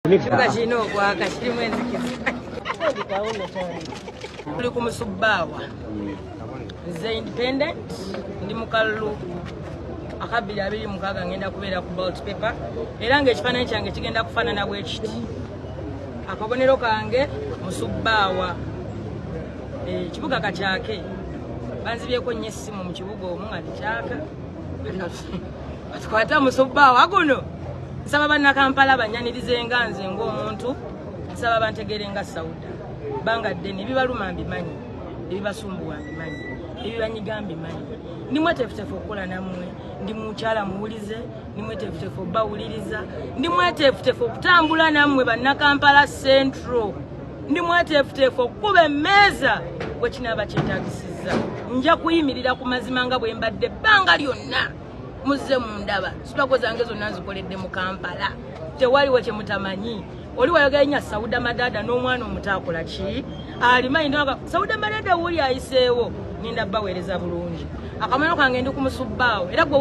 Kibuga kirina okwaka, kirimu enzikiza. Tuli ku musubbaawa. Nze independent, ndi mu kalulu aka 2026, ngenda kubeera ku ballot paper era ng'ekifaananyi kyange kigenda kufaanana bwe kiti. Akabonero kange musubbaawa. Ekibuga kakyake, banzibyeko nnyo essimu mu kibuga omwo nga tekyaka. Batukwate musubbaawa guno. Nsaba Bannakampala banyanirize nga nze ng'omuntu, nsaba bantegeere nga Sauda. Banga ddene ebibaluma mbimanyi, ebibasumbuwa mbimanyi, ebibanyiga mbimanyi. Ndi mweteefuteefu okukola nammwe, ndi mukyala muwulize, ndi mweteefuteefu obbawuliriza, ndi mweteefuteefu okutambula nammwe Bannakampala Central, ndi mweteefuteefu okukuba emmeeza bwe kinaaba kyetaagisizza. Nja kuyimirira ku mazima nga bwe mbadde ebbanga lyonna. Muzze mundaba, struggle zange zonna nzikoledde mu Kampala, tewaliwo kye mutamanyi. Oli wayogera nya Sauda Madada n'omwana omuto akola ki alimanyi. Sauda Madada wuli ayiseewo, ngenda baweereza bulungi. Akamano kange ndi ku musubbaawo era gwe.